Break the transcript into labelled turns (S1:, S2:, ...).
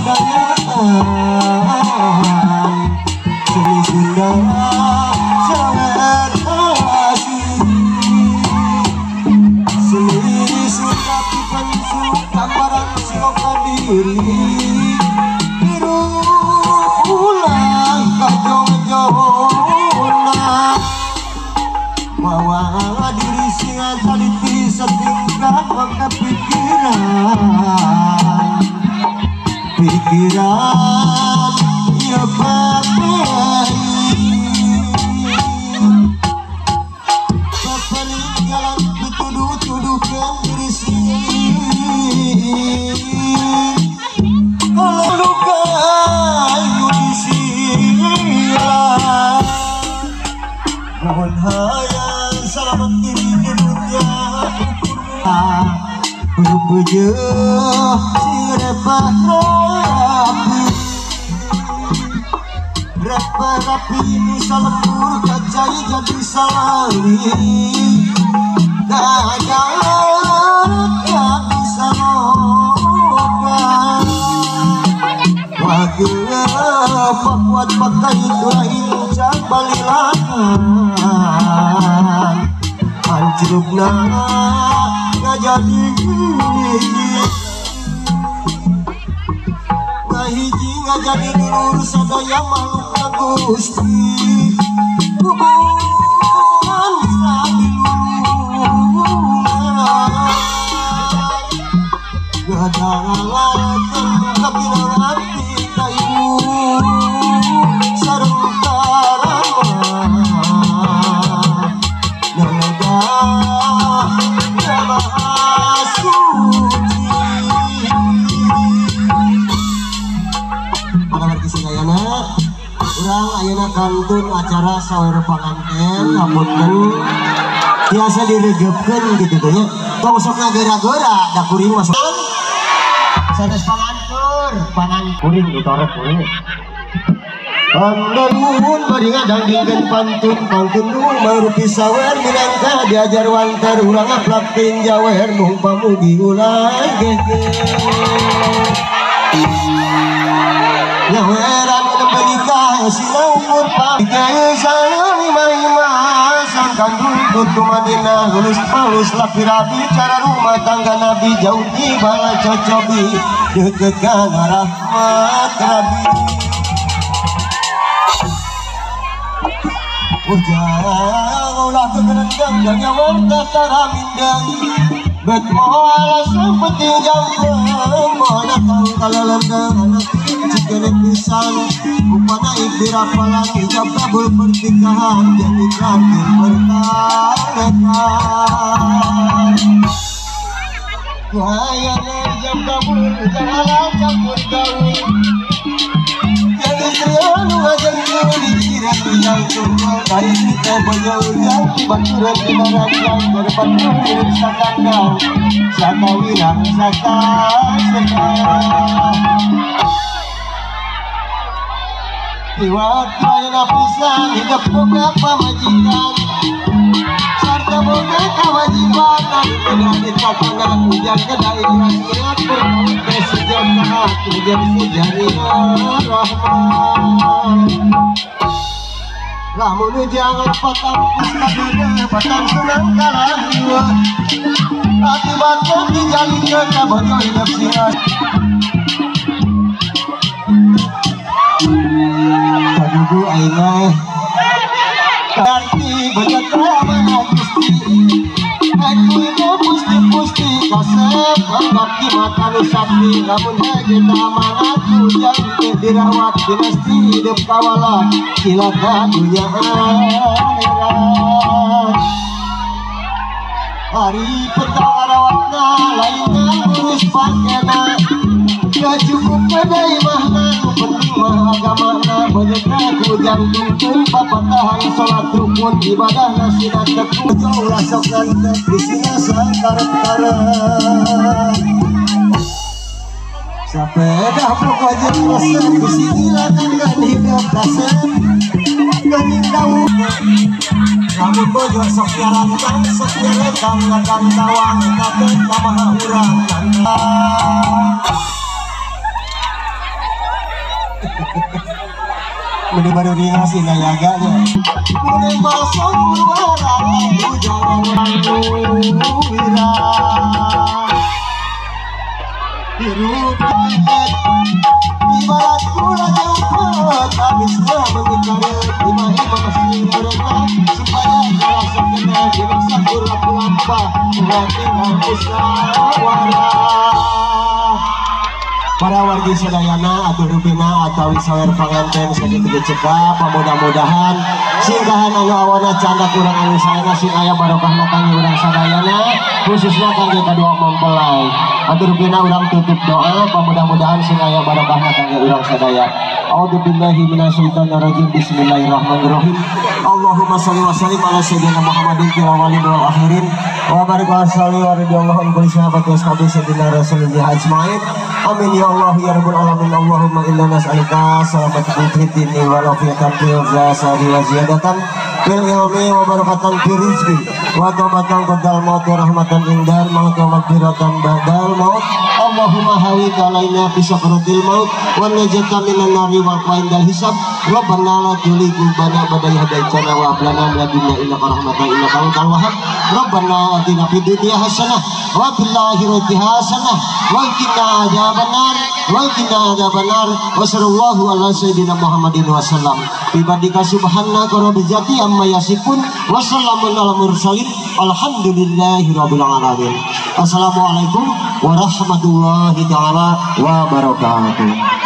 S1: kabudayaan seni Sunda sawer asih seni Sunda pipensu gambaran siloka diri biru ulah kajong-jongna mawa diri singa saliti setingkat maka pikiran pikiran ya bapak jalan dituduh-tuduhkan diri sendiri kalau luka ibu disilah mohon hayang selamat diri di dunia berpuja si repah rapi repah rapi nusa lembur kacai jadi salami dagang ya bisa loba wagil pakuat pakai lain cak balilangan hancurna ngajadi ngahiji ngajadi dulur sadaya makhluk Gusti hubungan sabilulungan ngadangalakeun kapinang ati ka ibu sareng karama nanaga maha suci. Pada wargi sadayana urang ayeuna kantun acara sawer panganten hapunten biasa diregepkeun kitu teh nya tong sok ngagera-gera da kuring mah sanes pangantur pangan kuring ditorek kuring Pandangun bari ngadangdingkeun pantun pantun nu marupi sawer minangka diajar wantar urang ngaplak tinjawer mung pamugi ulah geger nyaweran nembe nikah sina umur 355 sangkan runtut tumanina lulus palus laki rabi cara rumah tangga nabi jauh di bala cocobi deket kana rahmat rabi ujang ulah kegerendeng dan nyawer tatara mindeng bet moal seperti jambeng moal datang kalelendeng anak cikene pisan upana ikdirapalan ijab kabul pernikahan jadi terakhir bertarekan wayana ijab kabul ijab halal campur gaul Lamun jangan patang pustaka patang senang kalah dua akibatnya dijalin ke kabojo hidup singa kadugu aina berarti bejat ramah gusti aku itu pusti-pusti kasep anggap makan sapi lamun hege tamanatu yang dirawat dinasti hidup kawala cilaka dunia akhirat hari pertama rawatna lainnya ngurus pakena gak cukup pada imahna nu penting mah agamana banyak aku jantungkeun papatahan salat rukun ibadah nasina tekun ulah sok nantep di sina sakarep-karep sepeda pokoknya resep di sini lakukan hidup kasep geuning daun lamun bojo sok nyarantang sok nyarekang ngadang tawang kabeh kamaha urang nantang Meni baru ringas inayaga nya. Mune masang purwara jangan wira. Hirup ibarat gula jemput habis memikare ima-ima sirena supaya kerasa kena dimaksa kurang lampah tinggal musyawarah. Para wargi sadayana atau rupina atau sawer panganten sakitu cekap, mudah-mudahan singkahan anu awana canda kurang anu saena sing aya barokahna kangge urang sadayana khususnya kangge kadua mempelai. Atur rupina urang tutup doa, mudah-mudahan sing aya barokahna kangge urang sadaya. A'udzubillahi minasyaitonirrajim. Bismillahirrahmanirrahim. Allahumma shalli wa sallim ala sayyidina Muhammadin fil awwalin wal akhirin wa barik wa salli wa radhiyallahu an kulli sahabati ashabi sayyidina Rasulillah ajmain. Amin ya Allah ya rabbal alamin. Allahumma inna nas'aluka salamatan fid dini wal afiyatan fil jasadi wa ziyadatan fil ilmi wa barakatan fil rizqi wa taubatan qadal maut wa rahmatan indal maut wa maghfiratan ba'dal maut. Allahumma hawi alaina fi sakratil maut wa najata minan nari wal qa'indal hisab. Rabbana la tuzigh qulubana ba'da idh hadaitana wa hab lana min ladunka innaka rahmatan innaka antal wahhab. Rabbana atina fid dunya hasanah wa fil akhirati hasanah wa qina adzabannar wa qina adzabannar. Wa sallallahu ala sayyidina Muhammadin wa sallam. Bi fadlika subhanaka rabbil izzati amma yasifun wa salamun alal mursalin. Alhamdulillahi rabbil alamin. Assalamualaikum warahmatullahi taala wabarakatuh.